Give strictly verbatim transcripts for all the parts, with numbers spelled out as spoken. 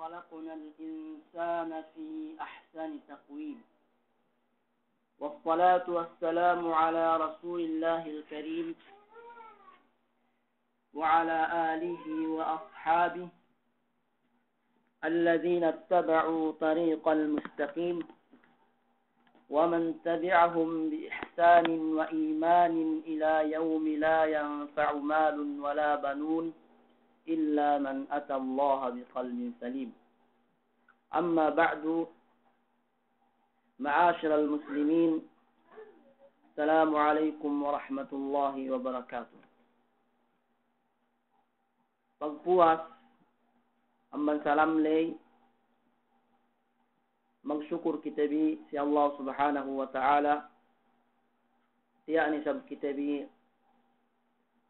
خلقنا الإنسان في أحسن تقويم. والصلاة والسلام على رسول الله الكريم وعلى آله وأصحابه الذين اتبعوا طريق المستقيم ومن تبعهم بإحسان وإيمان إلى يوم لا ينفع مال ولا بنون إلا من أتى الله بقلب سليم. أما بعد، معاشر المسلمين، السلام عليكم ورحمة الله وبركاته. Pagpuwas amban salam ley, magsukur kite bi si Allah Subhanahu wa Ta'ala, tiya' ne isab kite bi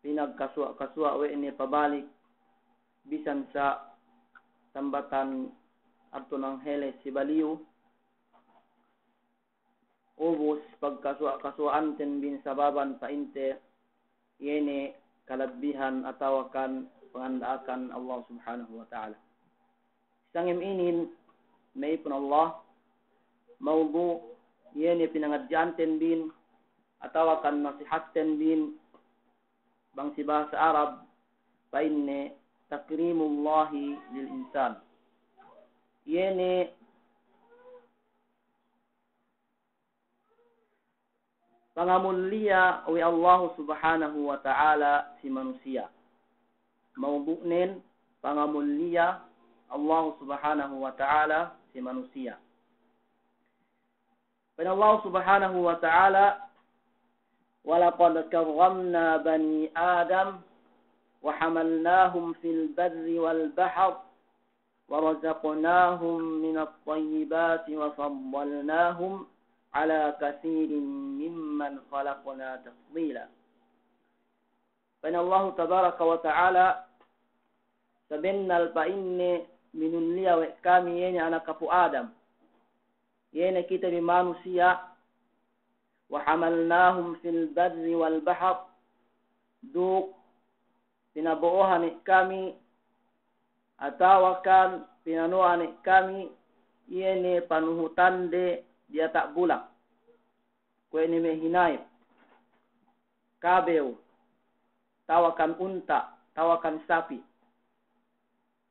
pinagkasuwa'-kasuwa' we' ne pabalik bisan sa tambatan adtu nang hele si baliyu. Ubus pagkasuwa'-kasuwa'anten bin sababan pa'inte, iye ne kalabbihan atawa kan panganda'akan Allah Subhanahu wa Ta'ala. Sangem inin, me' ipun Allah, mawdu' iye ne pinangadji'anten bin atawa kan nasihatten bin, bang si bahasa Arab pa'inne takrimullahi lil insan. Iye ne pangamulliya we' Allahu Subhanahu wa Ta'ala si manusiya'. Mawdu'nen, pangamulliya Allahu Subhanahu wa Ta'ala si manusiya'. Pa'in Allahu Subhanahu wa Ta'ala, ولقد كرمنا بني آدم وحملناهم في البر والبحر ورزقناهم من الطيبات وفضلناهم على كثير ممن خلقنا تفضيلا. Pa'in Allahu Tabaraka wa Ta'ala, sabennal pa'inne minulliya we' kami iye ne anak apu' Adam, iye ne kite bi manusiya', وحملناهم في البر والبحر, duk pinabo'ohan we' kami, atawa kan pinano'ohan we' kami, iye ne panuhutande diyata' bulak, kuwe' ne me' hinayep, kabew, atawa kan unta', atawa kan sapi'.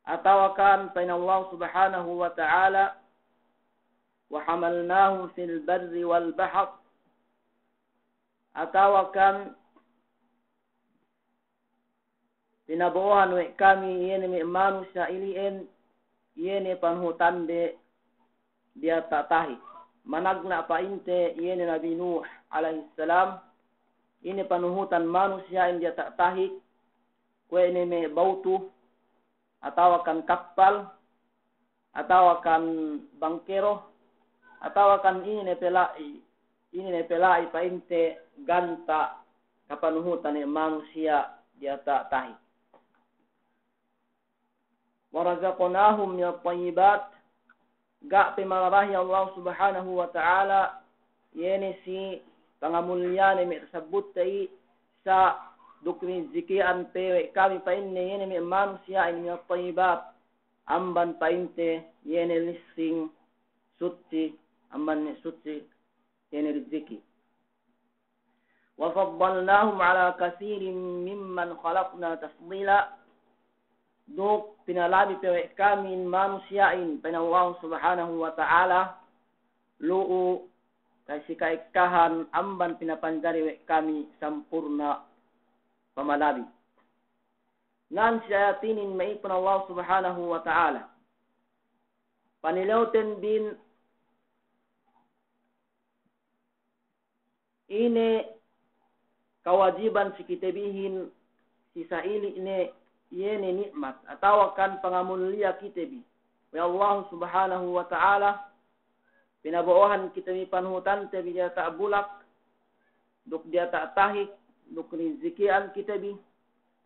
Atawa kan pa'in Allah Subhanahu wa Ta'ala, وحملناهم في البر والبحر, atawa kan pinabo'ohan we' kami iye ne me' manusiya' ili'en, iye ne panuhutande diyata' tahik. Managna' pa'inte iye ne Nabi Nuh alayhis salam, iye ne panuhutan manusiya'in diyata' tahik, kuwe' ne me' bawtu, atawa kan kappal, atawa kan bangkero, atawa kan ine pe la'i, ine pe la'i pa'inte ganta' kapanuhutan we' manusiya' diyata' tahik. ورزقناهم من الطيبات, ga' pe malabahi Allah Subhanahu wa Ta'ala, iye ne si pangamulliyane me' tasabbutte i, sa' duk rijiki'an pe we' kami pa'inne iye ne me' manusiya'in من الطيبات, amban pa'inte iye ne lissing sutsi, amban me' sutsi iye ne rijiki'. وفضلناهم على كثير ممن خلقنا تفضيلا. Duk pinalabi pe we' kami in manusiya'in, pa'in Allah Subhanahu wa Ta'ala, lu'u kay si ka'ekkahan amban pinapanjari we' kami sampurna' pamalabi. Nan si ayat inin me' ipun Allah Subhanahu wa Ta'ala, panilewten bin ine kawajiban si kite bihin si sa'ili' ne iye ne ni'mat atawa kan pangamulliya kite bi we' Allah Subhanahu wa Ta'ala, pinabo'ohan kite bi panuhutante bi diyata' bulak, duk diyata' tahik, duk rijiki'an kite bi,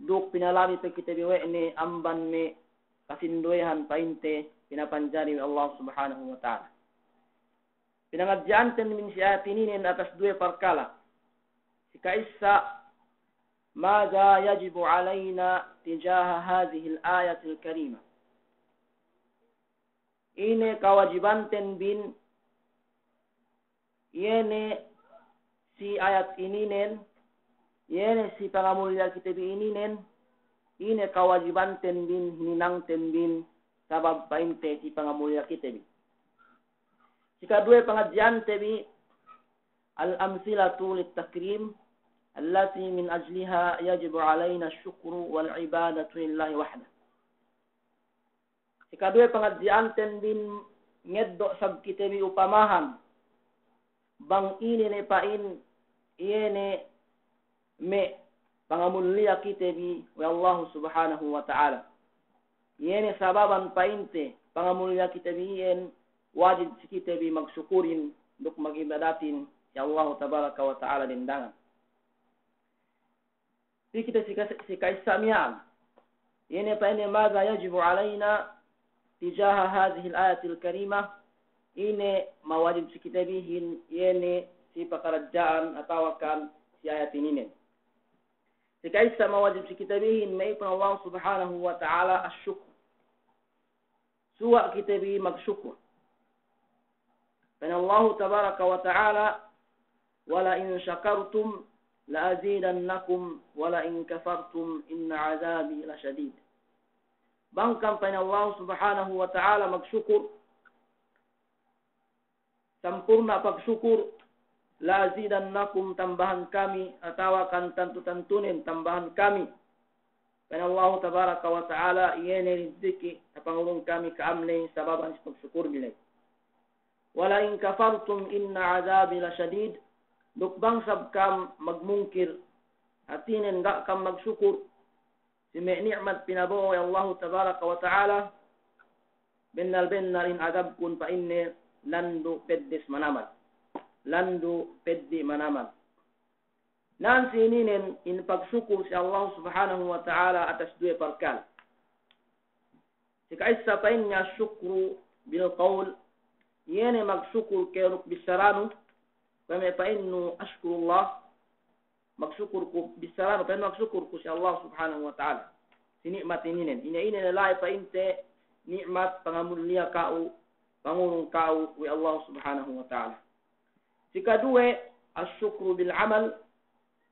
duk pinalabi pe kite bi we' ne amban me' kasinduwehan pa'inte pinapanjari we' Allah Subhanahu wa Ta'ala. Pinangadji'anten min si ayat ininen atas duwe parkala'. Si ka'issa, ماذا يجب علينا تجاه هذه الآية الكريمة؟ ine kawajibanten bin, iye ne si ayat ininen, iye ne si pangamulliya kite bi ininen, ine kawajibanten bin, hininangten bin, sabab pa'inte si pangamulliya kite bi. Sikaduwe pangadji'ante bi, al-amsilatu lit-takrim, allati min ajliha yajibu alayna ash-shukru wal-ibadatu lillahi wahdah. Sikaduwe pangadji'anten bin ngeddo' sab kite bi upamahan, bang ine ne pa'in iye ne me' pangamulliya kite bi we' Allahu Subhanahu wa Ta'ala. Iye ne sababan pa'inte pangamulliya kite bi iyan wajib si kite bi magsukurin duk magibadatin si Allahu Tabaraka wa Ta'ala dendangan. Pī kite si ka-, si ka'issa miya'an. Iye ne pa'inne, madha yajibu alayna tijaha hadhihi al-ayatil karima, ine mawajib si kite bihin, iye ne si pakaradja'an atawakan si ayat ininen. Si ka'issa mawajib si kite bihin, me' ipun Allah Subhanahu wa Ta'ala, ash-shukr. Suga' kite bi magsukur. Pa'in Allahu Tabaraka wa Ta'ala, "Wa la in shakartum la azidannakum wa la in kafartum inna adhabi la shadid." Bang kam, pa'in Allahu Subhanahu wa Ta'ala, magsukur, sampurna' pagsukur, la azidannakum, tambahan kami, atawakan tantu-tantunen tambahan kami. Pa'in Allahu Tabaraka wa Ta'ala, iye ne rijiki' tapangurung kami ka'am ley sababan si pagsukur bi ley. Wa la in kafartum inna adhabi la shadid, duk bang sab kam magmungkir, hātinen ga' kam magsukur, si me' ni'mat pinabo'o we' Allahu Tabaraka wa Ta'ala, bennal-bennal in adabkun pa'inne landu' peddes manamal. Landu' peddi' manamal. Nan si ininen in pagsukur si Allahu Subhanahu wa Ta'ala atas duwe parkala'. Si ka'issa pa'inne ash-shukru bil qawl, iye ne magsukur kew duk bissaranu, kuwe' me' pa'innu ashkurullah, magsukur ku, bissaranu, pa'innu magsukur ku si Allah Subhanahu wa Ta'ala. Si ni'mat ininen. Ine-ine ne la'i pa'inte ni'mat pangamulliya ka'u, pangurung ka'u we' Allah Subhanahu wa Ta'ala. Sikaduwe, ash-shukru bil amal,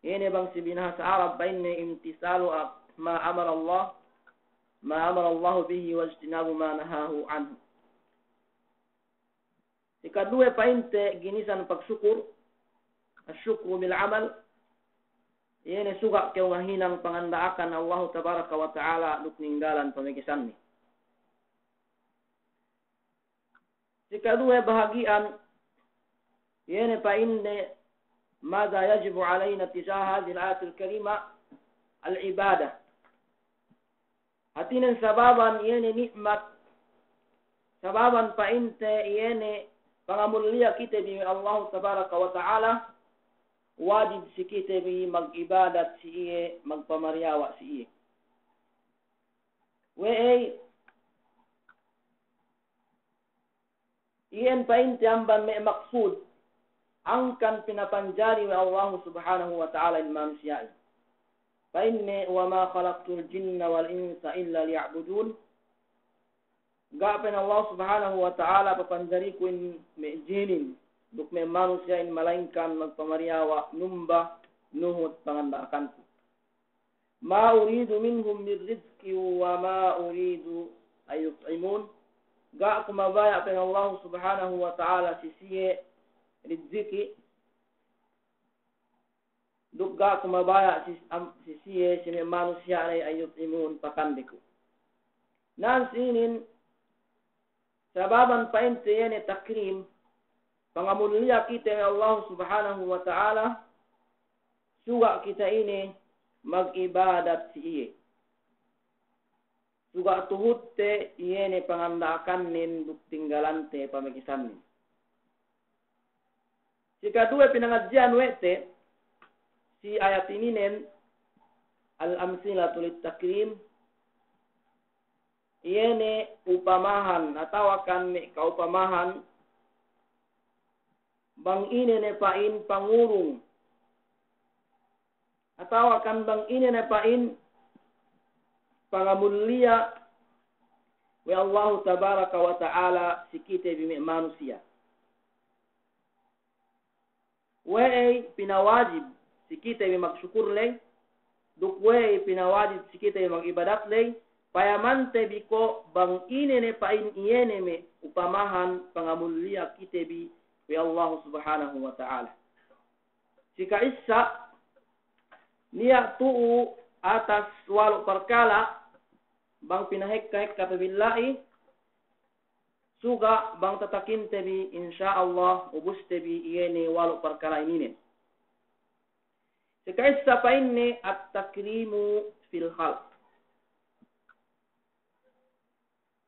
iye ne bang si binahasa Arab pa'inne imtisalu ma amara Allah, ma amara Allahu bihi wajtinabu ma nahahu anhu. Sikaduwe pa'inte ginisan pagsukur, ash-shukru bil amal, iye ne suga' kew ngahinang panganda'akan Allahu Tabaraka wa Ta'ala duk ninggalan pamegesanne. Sikaduwe bahagi'an, iye ne pa'inde, madha yajibu alayna tijaha hadhihi al-ayatil karima, al-ibadah. Hātinen sababan iye ne ni'mat, sababan pa'inte iye ne pangamulliya kite bi we' Allahu Tabaraka wa Ta'ala, wajib si kite bi mag'ibadat si iye, magpamariyawa' si iye. We'ey, iyan pa'inte amban me' maksud, angkan pinapanjari we' Allahu Subhanahu wa Ta'ala in manusiya'in. Pa'inne, "Wa ma khalaqtul jinna wal insa illa liya'budun." Ga' pa'in Allah Subhanahu wa Ta'ala papanjariku in me' jinin duk me' manusiya'in malaingkan magpamariyawa', numba, nuhut panganda'akanku. "Ma uridu minhum min rizqin wa ma uridu an yut'imun." Ga' ku mabaya', pa'in Allah Subhanahu wa Ta'ala, si siye riziki', duk ga' ku mabaya' si, am, si siye, si me' manusiya' ley, an yut'imun, pakandeku. Nan si inin, sababan pa'inte iye ne takrim, pangamulliya kite we' Allah Subhanahu wa Ta'ala, suga' kite inin mag'ibadat si iye. Suga' tuhutte iye ne panganda'akannen duk tinggalante pamegesannen. Sikaduwe pinangadji'an we' te, si ayat ininen, al-amsilatu lit-takrim, iye ne upamahan, atawakan me' kaupamahan, bang ine ne pa'in pangurung, atawakan bang ine ne pa'in pangamulliya we' Allahu tabaraka wa ta'ala si kite bi me' manusiya'. We'ey pinawajib si kite bi magsukur ley, duk we'ey pinawajib si kite bi magibadat ley, payamante bi ko' bang ine ne pa'in iye ne me' upamahan pangamulliya kite bi we' Allahu subhanahu wa ta'ala. Si ka'issa, niya' tu'u atas walu' parkala', bang pinahekka-hekka pe billahi, suga' bang tatakinte bi, insya Allah, ubuste bi iye ne walu' parkala' ininen. Si ka'issa pa'inne at-takrimu fil khalq.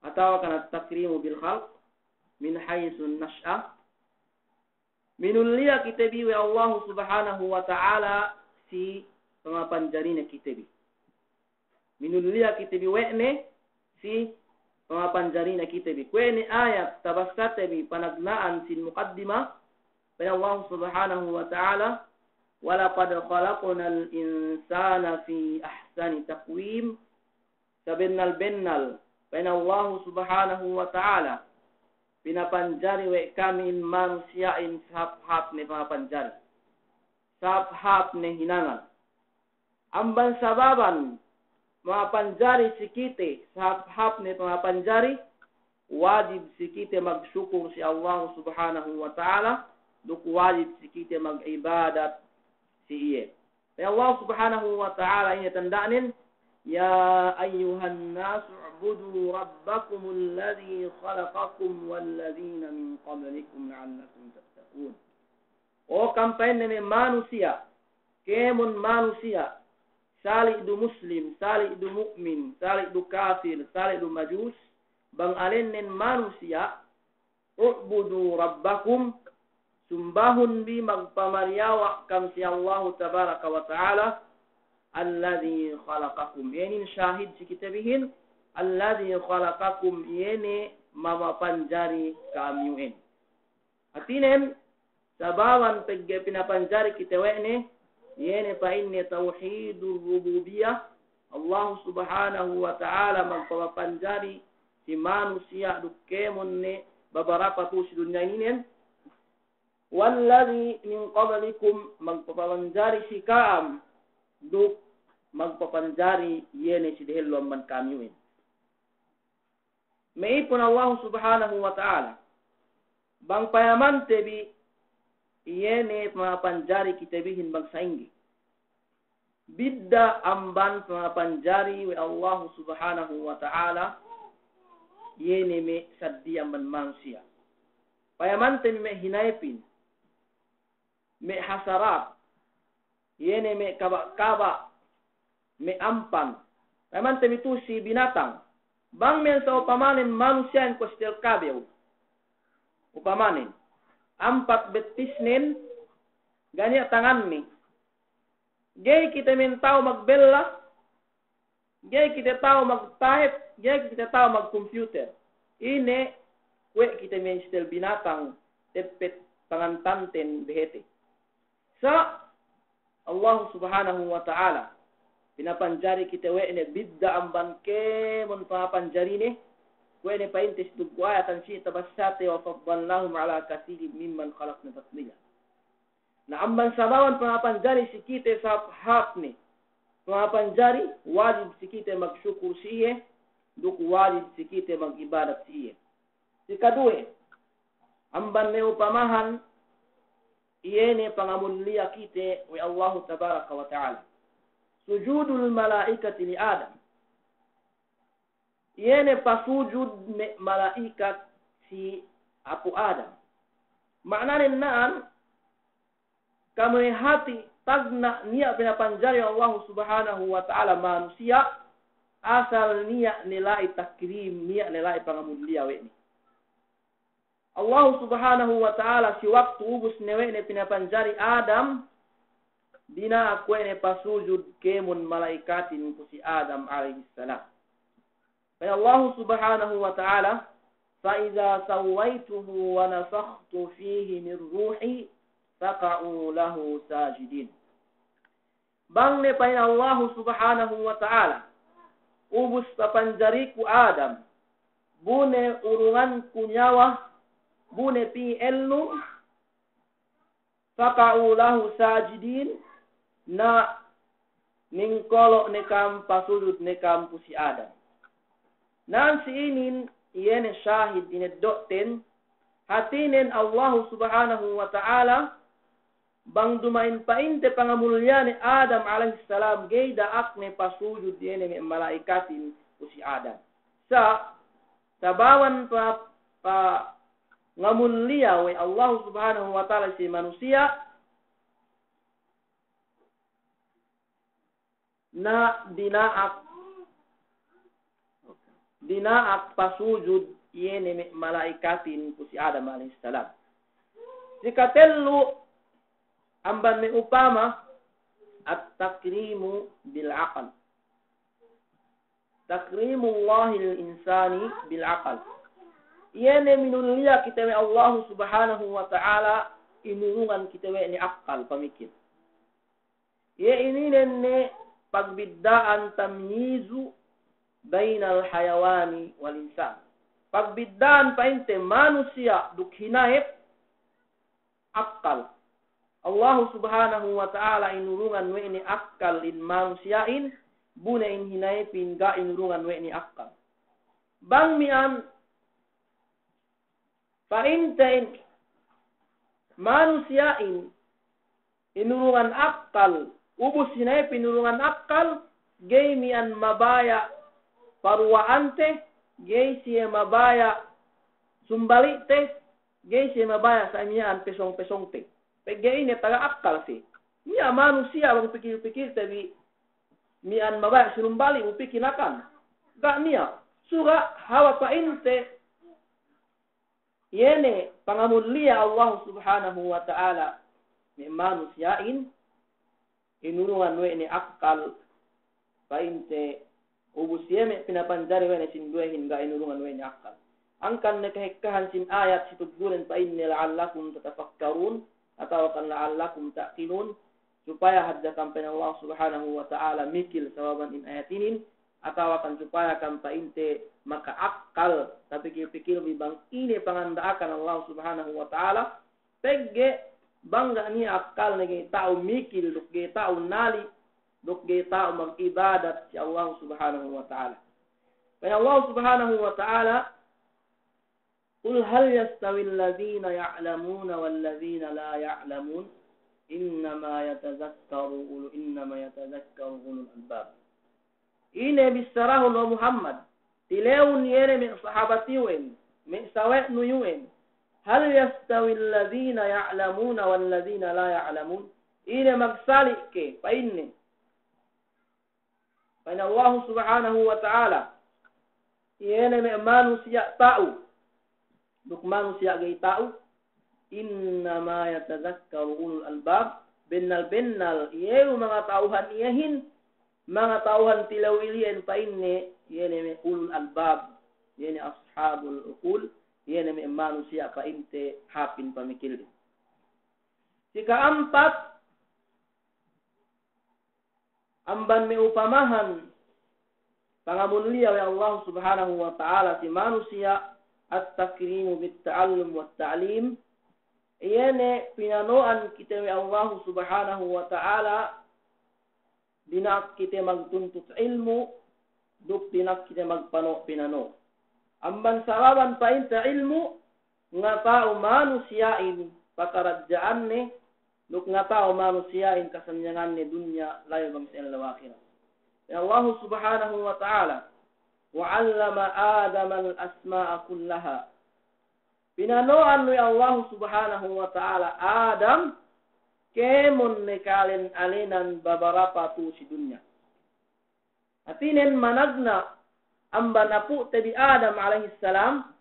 Atawa kan at-takrimu bil khalq min haythu an-nash'a. Minulliya kite bi we' Allahu subhanahu wa ta'ala si pangapanjarine kite bi. Minulliya kite bi we' ne si pangapanjarine kite bi. Kuwe' ne ayat tabassate bi panagna'an sin muqaddima, pa'in Allahu subhanahu wa ta'ala, "Wa laqad khalaqnal insana fi ahsani taqwim." Sabennal-bennal, pa'in Allahu subhanahu wa ta'ala, pinapanjari we' kami in manusiya'in sahāp-hāp ne pangapanjari. Sahāp-hāp ne hinangan. Amban sababan mangapanjari si kite sahāp-hāp ne pangapanjari, wajib si kite magsukur si Allahu subhanahu wa ta'ala, duk wajib si kite magibadat si iye. Pa'in Allah subhanahu wa ta'ala ine tanda'nen, "Ya ayyuhan nasu u'budu rabbakumul ladhi khalaqakum wal ladhina min qablikum la'allakum tattaqun." O kam pa'inne me' manusiya', kēmon manusiya', sali' du muslim, sali' du mu'min, sali' du kafir, sali' du majus, bang ēnnen manusiya', "U'budu rabbakum," sumbahun bi, magpamariyawa' kam si Allahu tabaraka wa ta'ala, "alladhi khalaqakum." Iye ne in shahid si kite bihin, "alladhi khalaqakum," iye ne mamapanjari kam iyu'en. Hātinen, sababan pegge' pinapanjari kite we' ne, iye ne pa'inne tawhidur rububiyah, Allahu subhanahu wa ta'ala magpamapanjari si manusiya' duk kēmon ne babarapa tu'u si dunya ininen. "Walladhi min qablikum," magpapapanjari si ka'am duk magpapanjari iye ne si dehellu amban ka'am iyu'en. Me' ipun Allahu subhanahu wa ta'ala, bang payamante bi iye ne pamapanjari kite bihin bang sa'ingge. Bidda' amban pamapanjari we' Allahu subhanahu wa ta'ala, iye ne me' saddi amban manusiya'. Payamante bi me' hinaypin, me' hasarat, iye ne me' kaba'-kaba', me' ampan. Payamante bi tu'u si binatang. Bang me' sa upamanen manusiya'in kuwe' si telkabew. Upamanen, ampat bettisnen, ga' niya' tanganne. Ga'i kite me' ta'u magbella, ga'i kite ta'u magtahep, ga'i kite ta'u magcomputer. Ine, kuwe' kite me' sitel binatang, teppet pangantanten behete. Sa' Allahu subhanahu wa ta'ala, pinapanjari kite we' ne bidda' amban kēmon pamapanjarine, kuwe' ne pa'inte si duggu ayatan si tabassate, "Wa faddalnahum ala kathirin mimman khalaqna tafdila." Na amban sababan pamapanjari si kite sahāp-hāp ne pamapanjari, wajib si kite magsukur si iye, duk wajib si kite magibadat si iye. Sikaduwe, amban me' upamahan, iye ne pangamulliya kite we' Allahu tabaraka wa ta'ala. Sujudul malaikati li Adam. Iye ne pasujud me' mala'ikat si Apu' Adam. Ma'nanen na'an, kamuwe hati' tagna' niya' pinapanjari Allahu subhanahu wa ta'ala manusiya', asal niya' ne la'i takrim, niya' ne la'i pangamulliya we' ne. Allahu subhanahu wa ta'ala si waktu ubus ne we' ne pinapanjari Adam, dina'ak we' ne pasujud kēmon mala'ikatin pu si Adam alayhis salam. Pa'in Allahu subhanahu wa ta'ala, "Fa idha sawwaytuhu wa nafakhtu fihi min ruhi faqa'u lahu sajidin." Bang ne pa'in Allahu subhanahu wa ta'ala, ubus papanjariku Adam, bu ne urunganku niyawa, bu ne pī ellum, faqa'u lahu sajidin, na ningkolo' ne kam, pasujud ne kam pu si Adam. Nan si inin, iye ne sahid ineddo'ten, hātinen Allahu Subhanahu wa Ta'ala, bang duma'in pa'inte pangamulliyane Adam alayhis salam, ga'i da'akne pasujud iye ne me' mala'ikatin pu si Adam. Sa' sababan pa, pangamulliya we' Allahu Subhanahu wa Ta'ala si manusiya', na dina'ak, dina'ak pasujud iye ne me' mala'ikatin pu si Adam alayhis salam. Sikatellu amban me' upama, at-takrimu bil aql. Takrimullahil insani bil aql. Iye ne minulliya kite we' Allahu Subhanahu wa Ta'ala, inurungan kite we' ne akkal, pamikil. Iye ininen ne pagbidda'an, tamyizu baynal hayawani wal insan. Pagbidda'an pa'inte manusiya' duk hinayep, akkal. Allahu Subhanahu wa Ta'ala inurungan we' ne akkal in manusiya'in, bu ne in hinayepin ga' inurungan we' ne akkal. Bang miya'an pa'inte in manusiya'in inurungan akkal, ubus hinayepin inurungan akkal, ga'i miya'an mabaya' paruwa'ante, ga'i siye mabaya' sumbali'te, ga'i siye mabaya' sa' miya'an pesong-pesongte. Pegge' ine, taga akkal siye. Niya' manusiya' bang pikil-pikilte bi miya'an mabaya' sinumbali' bu pikil nakan. Ga' niya'. Suga' hawal pa'inte iye ne pangamulliya Allah Subhanahu wa Ta'ala me' manusiya'in, inurungan we' ne akkal, pa'inte ubus iye me' pinapanjari we' ne sinduwehin ga' inurungan we' ne akkal. Angkan ne kahekkahan sin ayat si tuggulen pa'inne la'allakum tatafakkarun, atawa kan la'allakum ta'qilun, supaya hadja kam pa'in Allah Subhanahu wa Ta'ala mikil sababan in ayat inin, atawa kan supaya kam pa'inte makaakkal, tapikil-pikil bi bang ine panganda'akan Allah Subhanahu wa Ta'ala, pegge' bang ga' niya' akkalne ga'i ta'u mikil, duk ga'i ta'u nali', duk ga'i ta'u mag'ibadat si Allah Subhanahu wa Ta'ala. Pa'in Allah Subhanahu wa Ta'ala, قل هل يستوي الذين يعلمون والذين لا يعلمون إنما يتذكر أولو، إنما يتذكر أولو الألباب. Ine bissarahun, o Muhammad, tilewun iye ne me' sahabat iyu'en, me' sawe'nu iyu'en, هل يستوي الذين يعلمون والذين لا يعلمون؟ Ine magsali' ke, pa'inne. Pa'in Allahu Subhanahu wa Ta'ala, iye ne me' manusiya' ta'u duk manusiya' ga'i ta'u, إنما يتذكر أولو الألباب, bennal-bennal iye du mangata'uhan iyehin, mangata'uhan tilew ili'en pa'inne, iye ne me' ulul albab, iye ne ashabul uqul, iye ne me' manusiya' pa'inte hāpin pamikilin. Sika'ampat, amban me' upamahan pangamulliya we' Allah Subhanahu wa Ta'ala si manusiya', at-takrimu bit-ta'allum wat-ta'lim. Iye ne pinano'an kite we' Allah Subhanahu wa Ta'ala, dina'ak kite magtuntut ilmu', duk dina'ak kite magpano'-pinano'. Amban sababan pa'inte ilmu', ngata'u manusiya'in pakaradja'anne, duk ngata'u manusiya'in kasanyanganne dunya labi bang si ellew ahirat. Ya Allah Subhanahu wa Ta'ala, وعلم آدم الأسماء كلها. Pinano'an we' Allah Subhanahu wa Ta'ala Adam kēmon ne ka'alen-alenan babarapa tu'u si dunya. Hātinen managna' amban apu'te bi Adam alayhis salam,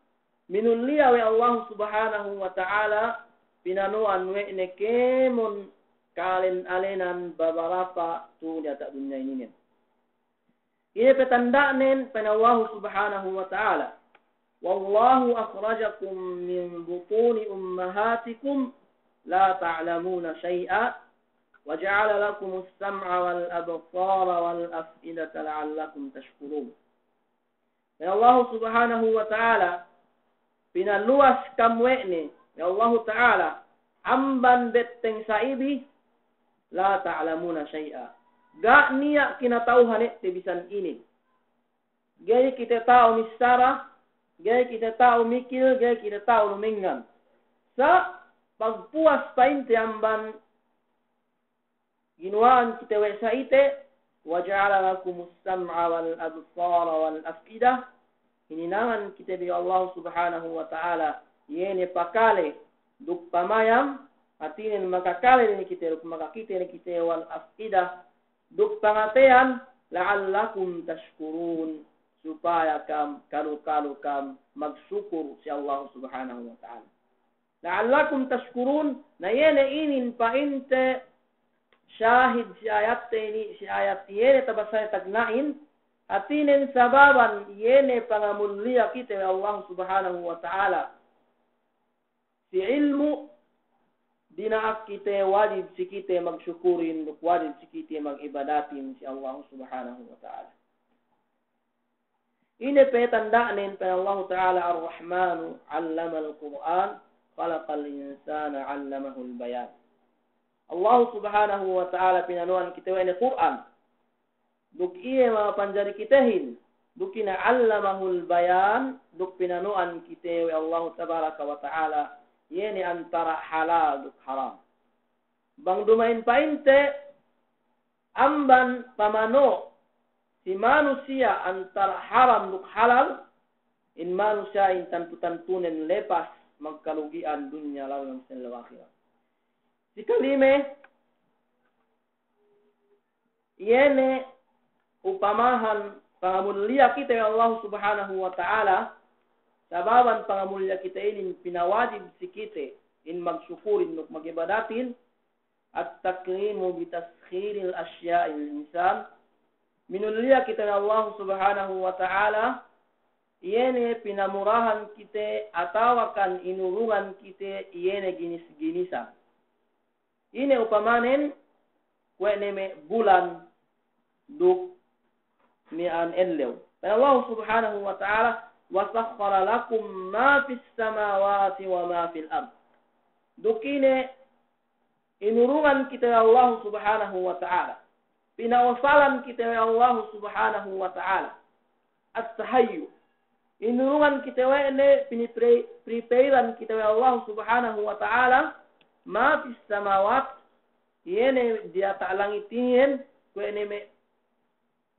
minulliya we' Allah Subhanahu wa Ta'ala, pinano'an we' ne kēmon ka'alen-alenan babarapa tu'u diyata' dunya ininen. Iye pe tanda'nen, pa'in Allah Subhanahu wa Ta'ala, والله أخرجكم من بطون أمهاتكم لا تعلمون شيئا وجعل لكم السمع والأبصار والأفئدة لعلكم تشكرون. Pa'in Allahu Subhanahu wa Ta'ala, pinaluwas kam we' ne we' Allahu Ta'ala amban betteng sa'ibi, la ta'lamuna shay'a. Ga' niya' kinata'uhan te bisan inin. Ga'i kite ta'u missara, ga'i kite ta'u mikil, ga'i kite ta'u lumengngan. Sa' pagpuwas pa'inte amban ginuwa'an kite we' sa'ite, wa ja'ala lakumus sam'a wal absara wal af'idah. Hininangan kite bi Allah Subhanahu wa Ta'ala, iye ne pakale duk pamayam, hātinen makakale ne kite duk makakite ne kite, wal af'idah, duk pangateyan, la'allakum tashkurun, supaya kam, kalu-kalu kam magsukur si Allah Subhanahu wa Ta'ala. La'allakum tashkurun, na iye ne inin pa'inte shahid si ayatte ini, si ayat iye ne tabasane tagna'in, hātinen sababan iye ne pangamulliya kite we' Allah Subhanahu wa Ta'ala si ilmu', dina'ak kite wajib si kite magsukurin, duk wajib si kite magibadatin si Allah Subhanahu wa Ta'ala. Ine pe tanda'nen? Pa'in Allahu Ta'ala, Ar-Rahmanu 'allamal Qur'an, khalaqal insana 'allamahul bayan. Allahu Subhanahu wa Ta'ala pinanu'an kite we' ne Kur'an. Duk iye mapanjari kitehin. Duk ine 'allamahul bayan, duk pinanu'an kite we' Allahu Tabaraka wa Ta'ala, iye ne antara halal duk haram. Bang duma'in pa'inte, amban pamano' si manusiya' antara haram duk halal, in manusiya'in tantu-tantunen lepas magkalugi'an dunya labi magsellew ahirat. Si kalime, iye ne upamahan pangamulliya kite we' Allah Subhanahu wa Ta'ala, sababan pangamulliya kite inin pinawajib si kite in magsukurin duk magibadatin, at-takrimu bi taskhiril ashya' lil insan. Minulliya kite we' Allah Subhanahu wa Ta'ala, iye ne pinamurahan kite atawakan inurungan kite iye ne ginis-ginisan. Ine upamanen? Kuwe' ne me' bulan duk miya'an ellew. Pa'in Allah Subhanahu wa Ta'ala, "Wa sakhkhara lakum ma fis samawati wa ma fil ard." Duk ine inurungan kite we' Allah Subhanahu wa Ta'ala. Pina'usalan kite we' Allah Subhanahu wa Ta'ala. At-tahayyu. Inurungan kite we' ne, pinipre-, prepare-an kite we' Allah Subhanahu wa Ta'ala, ma fis samawat, iye ne diyata' langit iyan, kuwe' ne me'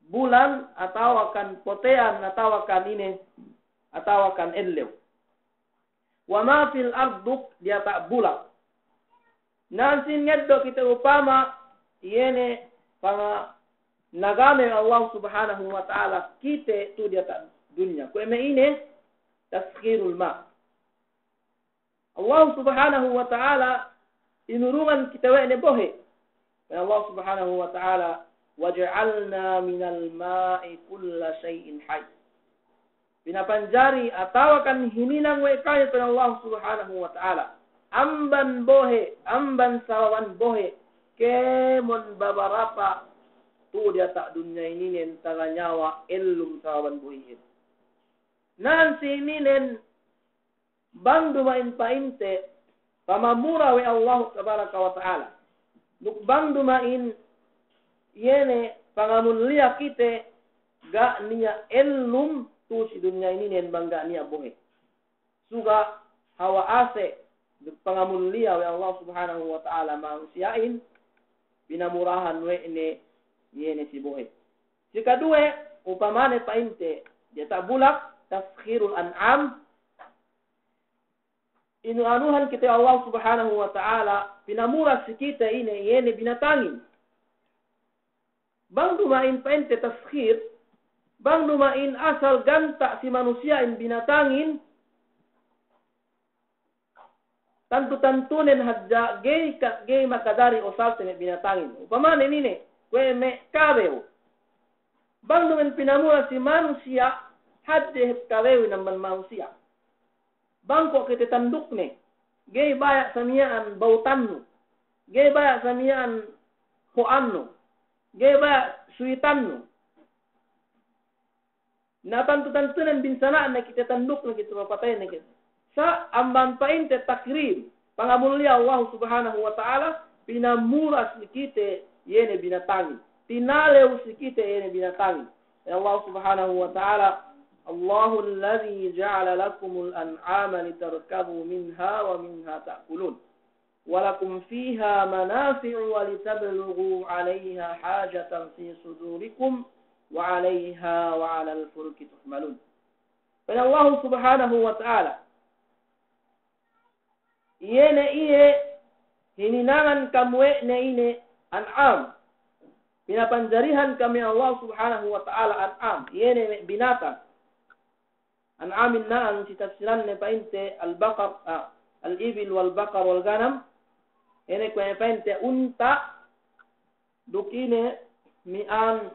bulan, atawakan pote'an, atawakan ine, atawakan ellew. Wa ma fil ard, duk diyata' bulak. Nan sin ngeddo' kite upama, iye ne panganagame Allah Subhanahu wa Ta'ala kite tu diyata' dunya. Kuwe' me' ine, taskhirul ma'. Allah Subhanahu wa Ta'ala inurungan kite we' ne bohe'. Pa'in Allah Subhanahu wa Ta'ala, "Wa ja'alna minal ma'i kulla shay'in hayy." Pinapanjari atawakan hininang we' kami, pa'in Allah Subhanahu wa Ta'ala, amban bohe', amban sababan bohe', kēmon babarapa tu diyata' dunya ininen taga niyawa ellum sababan bohe'in. Nan si ininen, bang duma'in pa'inte pamamura we' Allahu Tabaraka wa Ta'ala, duk bang duma'in iye ne pangamulliya kite, ga' niya' ellum tu si dunya ininen bang ga' niya' bohe'. Suga' hawal ase' duk pangamulliya we' Allah Subhanahu wa Ta'ala manusiya'in, pinamurahan we' ne iye ne si bohe'. Si kaduwe, upamane pa'inte diyata' bulak, taskhirul an'am, inu-anuhan kite Allah Subhanahu wa Ta'ala, pinamura si kite ine, iye ne binatangin. Bang duma'in pa'inte taskhir, bang duma'in asal ganta' si manusiya'in binatangin, tantu-tantunen hadja ga'i ka, ga'i makajari usalte me' binatangin. Upamane ine, kuwe' me' kabew. Bang duma'in pinamura si manusiya', hadje hep kabewin amban manusiya'. Bang ko' kite tandukne, ga'i baya' sa miya'an bawtannu, ga'i baya' sa miya'an ko'annu, ga'i baya' suwitannu. Na tantu-tantunen binsana'ne kite, tandukne kite, papateyne kite. Sa' amban pa'inte takrim, pangamulliya Allah Subhanahu wa Ta'ala, pinamura si kite iye ne binatangin. Tinalew si kite iye ne binatangin. Ya Allah Subhanahu wa Ta'ala, "Allahul ladhi ja'ala lakumul an'ama litarkabu minha wa minha ta'kulun. Wa lakum fiha manafi'u wa litablughu 'alayha hajatan fi sudurikum wa 'alayha wa 'alal fulki tuhmalun." Pa'in Allah Subhanahu wa Ta'ala, iye ne iye hininangan kam we' ne ine an'am. Pinapanjarihan kam we' Allah Subhanahu wa Ta'ala an'am. Iye ne binatang. An'amin na'an si tafsiranne pa'inte al-baqar, ah, al-ibil wal-baqar wal-ghanam. Iye ne kuwe' pa'inte unta', duk ine mi'an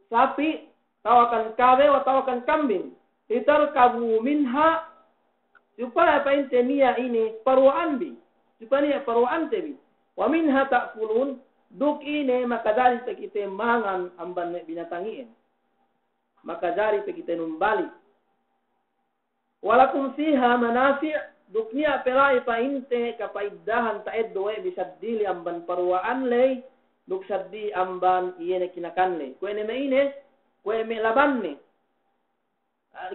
sapi', atawakan kabew, atawakan kambing. Litarkabu minha, supaya pa'inte niya' ine paruwa'an bi, supaya niya' paruwa'ante bi. Wa minha ta'kulun, duk ine makajari pe kite mangan amban me' binatang iyan. Makajari pe kite numbali. Wa lakum fiha manafi', duk niya' pe la'i pa'inte kapa'iddahan ta'eddo' we' bi seddili amban paruwa'an ley, duk seddi amban iye ne kinakan ley. Kuwe' ne me' ine, kuwe' me' labanne,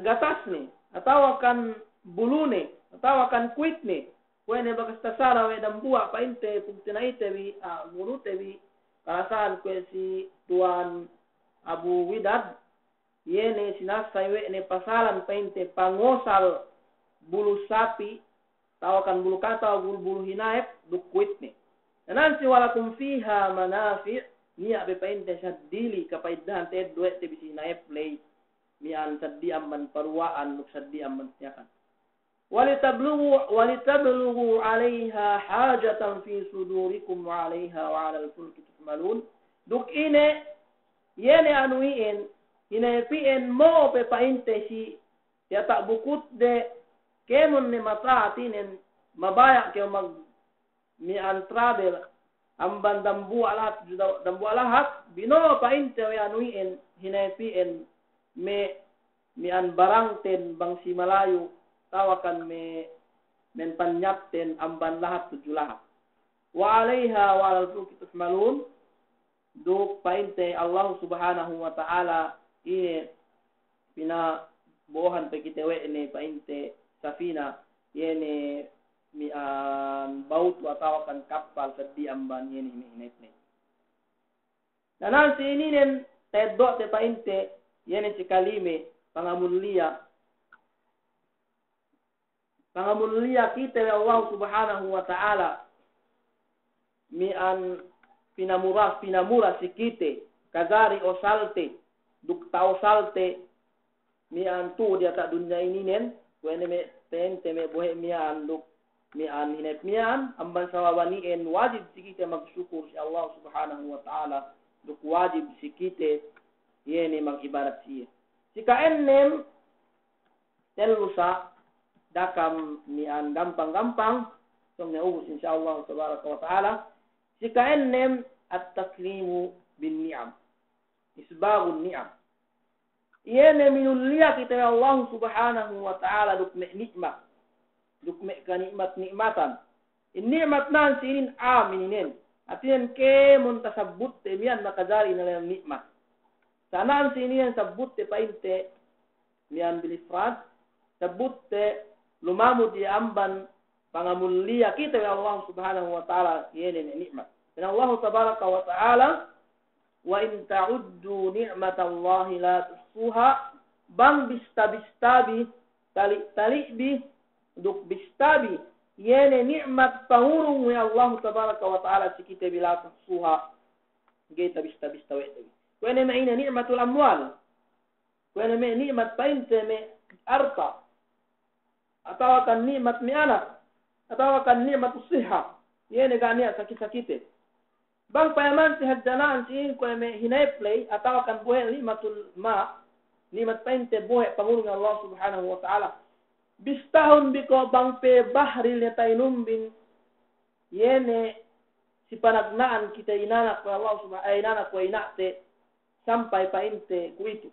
gatasne, atawakan bulune, atawakan kuwitne, kuwe' ne bakas tasara we' dambuwa' pa'inte pugtina'ite bi, ah, gurute bi, kalasahan kuwe' si Tuwan Abu Widad, iye ne sinasay we' ne pasalan pa'inte pangosal bulu sapi', atawakan bulu kata, bulu, bulu hinayep, duk kuwitne. Na'an si wa lakum fiha manafi', niya' pe pa'inte seddili kapa'iddahan ta'eddo' we' te bi si hinayep ley, mi'an seddi amban paruwa'an, duk seddi amban tiyakan. Wa litablughu, wa litablughu 'alayha hajatan fi sudurikum wa 'alayha wa 'alal fulki tuhmalun. Duk ine, iye ne anu iyan, hinayep iyan mo'o pe pa'inte si diyata' bukutde, kēmon ne mata' hātinen, mabaya' kew mag- mi'an travel, amban dambuwa' lahat, ju da-, dambuwa' lahat, bino'o pa'inte we' anu iyan, hinayep iyan, me', mi'an barangten bang si Malayu, atawakan me', me' panyapten amban lahat tudju lahat. Wa 'alayha wa 'alal fulki tuhmalun, duk pa'inte Allah Subhanahu wa Ta'ala, iye pinabo'ohan pe kite we' ne pa'inte safina, iye ne mi'an bawtu atawakan kappal seddili amban iye ne hine-, hinayepne. Na'an si ininen ta'eddo'te pa'inte, iye ne si kalime, pangamulliya, pangamulliya kite we' Allah Subhanahu wa Ta'ala, mi'an pinamura, pinamura si kite, kajari osalte, duk ta'osalte, mi'an tu'u diyata' dunya ininen, kuwe' ne me' pa'inte me' bohe' miya'an duk mi'an hinayep miya'an, amban sabab iyan wajib si kite magsukur si Allah Subhanahu wa Ta'ala, duk wajib si kite iye ne magibadat si iye. Si ka'ennem, tellu sa', da'a kam mi'an gampang-gampang, sōng ne ubus, insya Allah tabaraka wa ta'ala. Si ka'ennem, at-takrimu bin ni'am. Isbaghu ni'am. Iye ne minulliya kite we' Allah Subhanahu wa Ta'ala duk me' ni'mat. Duk me' kani'mat-ni'matan. In ni'mat na'an si inin 'am ininen. Hātinen kēmon tasabbutte mi'an makajari ne ley ni'mat. Sa' na'an si inin sabbutte pa'inte mi'an bil ifrad, sabbutte lumamud iye amban pangamulliya kite we' Allah Subhanahu wa Ta'ala, iye ne ni'mat. Pa'in Allah Tabaraka wa Ta'ala, "Wa in ta'uddu ni'matallahi la tuhsuha," bang bista-bista bi, tali'-tali' bi, duk bista bi, iye ne ni'mat pangurung we' Allah Tabaraka wa Ta'ala si kite bi, la tuhsuha, ga'i tabista-bista we' te bi. Kuwe' ne me' ine ni'matul amwal. Kuwe' ne me' ni'mat pa'inte me' arta', atawakan ni'mat me' anak, atawakan ni'mat sihha, iye ne ga' niya' saki-sakite. Bang payamante hadja na'an si in kuwe' me' hinayep ley, atawakan bohe' ni'matul ma', ni'mat pa'inte bohe' pangurung Allah Subhanahu wa Ta'ala. Bistahun bi ko' bang pe bahril ne ta'inumbin, iye ne si panagna'an kite inanak we' Allah Subha-, eh, inanak we' ina'te, sampay pa'inte kuwe'itu.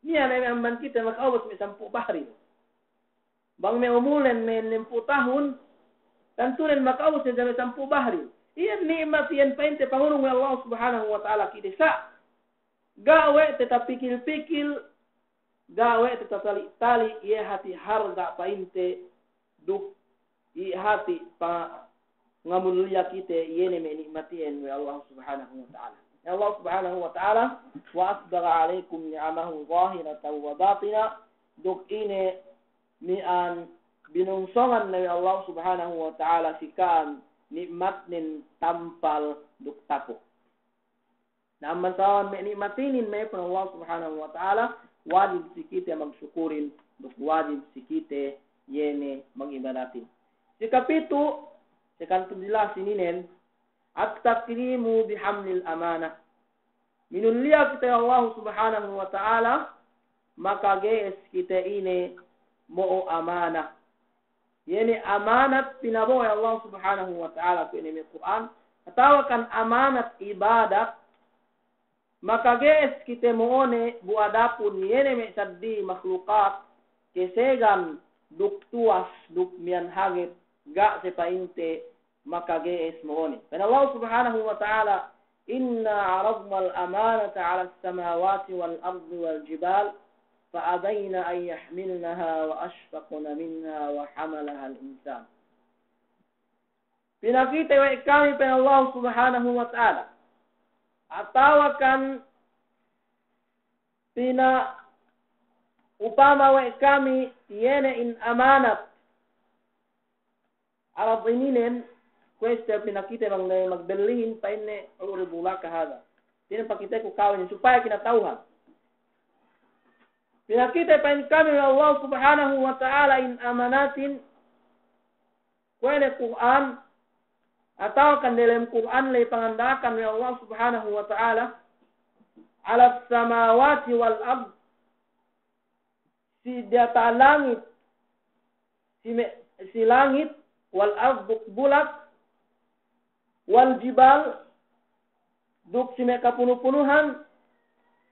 Niya' ne me' amban kite maka'ubus me' sampū' bahril. Bang me' umulnen me' ennempū' tahun, tantunen maka'ubus ne siye me' sampū' bahril. Iyan ni'mat iyan pa'inte pangurung we' Allah Subhanahu wa Ta'ala kite sa'. Ga' we' te tapikil-pikil, ga' we' te tatali'-tali' iye hati harga' pa'inte duk iye hati pangamulliya kite iye ne me' ni'mat iyan we' Allah Subhanahu wa Ta'ala. Ya Allah Subhanahu wa Ta'ala, "Wa asbagha alaykum ni'amahu zahiratan wa batina," duk ine miya'an binungsongan ne we' Allah Subhanahu wa Ta'ala si ka'am ni'matnen tampal duk tapu'. Na amban sababan me' ni'mat inin me' pa'in Allah Subhanahu wa Ta'ala, wajib si kite magsukurin, duk wajib si kite iye ne mag'ibadatin. Si kapitu', si kantu' dilas ininen, at-takrimu bihamlil amanah. Minulliya kite Allah Subhanahu wa Ta'ala, makage'es kite ine mo'o amanah. Iye ne amanat pinabo'o we' Allah Subhanahu wa Ta'ala kuwe' ne me' Kur'an, atawakan amanat ibadat, makage'es kite mo'o ne bu adapun iye ne me' saddi makhlukat, kesegan duk tuwas duk miya'an haget, ga' se pa'inte makage'es mo'o ne. Pa'in Allah Subhanahu wa Ta'ala, "Inna aradnal amanata 'alas samawati wal ardi wal jibal, fa abayna an yahmilnaha wa ashfaqna minha wa hamalahal insan." Pinakite we' kami, pa'in Allah Subhanahu wa Ta'ala, atawakan pinaupama we' kami iye ne in amanat. Arad ininen, kuwe' si pinakite bang ne magbellihin, pa'inne, "Uridu laka hadha." Ine pakiteku ka'u inin, supaya kinata'uhan. Pinakite pa'in kami we' Allah Subhanahu wa Ta'ala in amanatin, kuwe' ne Kur'an, atawakan delem Kur'an ley panganda'akan we' Allah Subhanahu wa Ta'ala, "'Alas samawati wal ard," si diyata' langit, si me', si langit, wal ard duk bulak, wal jibal, duk si me' kapunu-punuhan,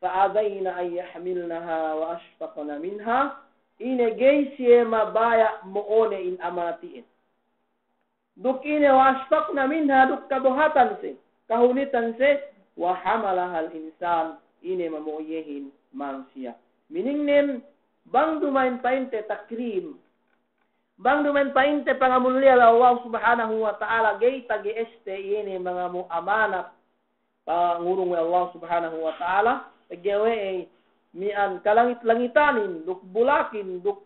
fa abayna an yahmilnaha wa ashfaqna minha, ine ga'i siye mabaya' mo'o ne in amanat iyan. Duk ine, wa ashfaqna minha, duk kabohatan siye, kahunitan siye, wa hamalahal insan, ine mamo'o iyehin manusiya'. Meaning nen, bang duma'in pa'inte takrim, bang duma'in pa'inte pangamulliya we' Allah Subhanahu wa Ta'ala, ga'i tage'este iye ne mangamu amanat pangurung we' Allah Subhanahu wa Ta'ala, pegge' we'ey miya'an kalangit-langitanin, duk bulakin, duk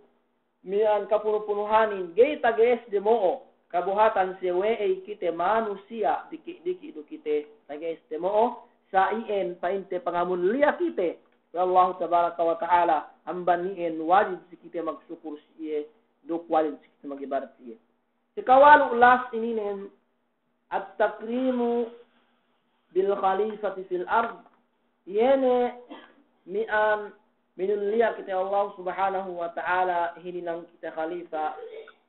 miya'an kapunu-punuhanin, ga'i tage'esde mo'o, kabohatan siye, we'ey kite manusiya' diki'-diki' du kite tage'esde mo'o, sa' iyan pa'inte pangamulliya kite we' Allah Tabaraka wa Ta'ala, amban iyan wajib si kite magsukur si iye, duk wajib si kite mag'ibadat si iye. Si kawalu' last ininen, at-takrimu bil khalifati fil ard. Iye ne miya'an minulliya kite Allah Subhanahu wa Ta'ala hininang kite khalifa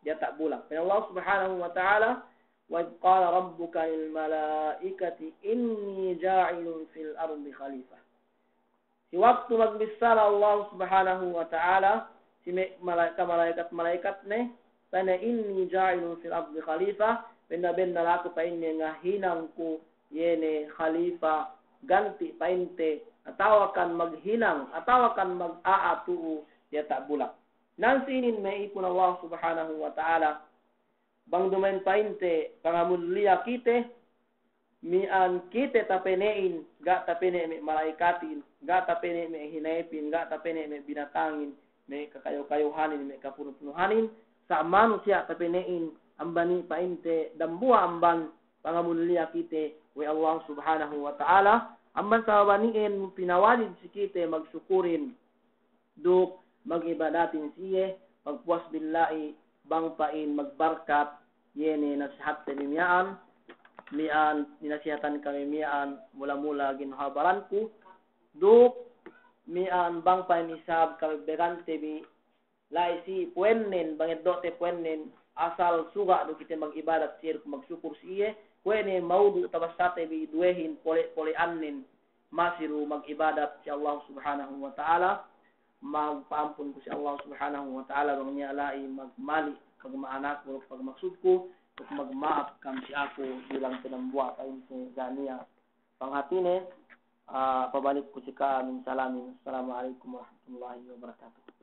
diyata' bulak. Pa'in Allah Subhanahu wa Ta'ala, "Wa idh qala rabbuka lil malaikati inni ja'ilun fil ardi khalifah." Si waktu magbissara Allah Subhanahu wa Ta'ala si me' mala-, kamalaikat-malaikatne, pa'inne, "Inni ja'ilun fil ardi khalifah," bennal-bennal aku, pa'inne, ngahinangku iye ne khalifa, ganti' pa'inte, atawakan maghinang, atawakan mag-a'a tu'u diyata' bulak. Nan si inin me' ipun Allah Subhanahu wa Ta'ala, bang duma'in pa'inte pangamulliya kite, miya'an kite tapene'in, ga' tapene' me' malaikatin, ga' tapene' me' hinayepin, ga' tapene' me' binatangin, me' kakayu-kayuhanin, me' kapunu-punuhanin, sa' manusiya' tapene'in, amban i' pa'inte dambuwa' amban pangamulliya kite we' Allah Subhanahu wa Ta'ala, amban sababan iyan pinawajib si kite magsukurin duk mag'ibadatin si iye, magpuwas billahi, bang pa'in magbarkat iye ne nasihatte bi miya'an, miya'an ninasihatan kami miya'an mula-mula ginhawa baranku, duk miya'an bang pa'in isab kami begante bi la'i si puwennen, bang eddo'te puwennen, asal suga' du kite mag'ibadat si iye duk magsukur si iye, kuwe' ne maudu' tabassate bi duwehin pole'-pole'annen, masi du mag'ibadat si Allah Subhanahu wa Ta'ala, magpa'ampun ku si Allah Subhanahu wa Ta'ala bang niya' la'i magmali pagma'anakku, pagmaksudku, duk magma'ap kam si aku bilang pinambuwa' pa'inte ga' niya' panghatine. Ah, pabalik ku si ka'am in salamin. Assalamu alaikum warahmatullahi wabarakatuh.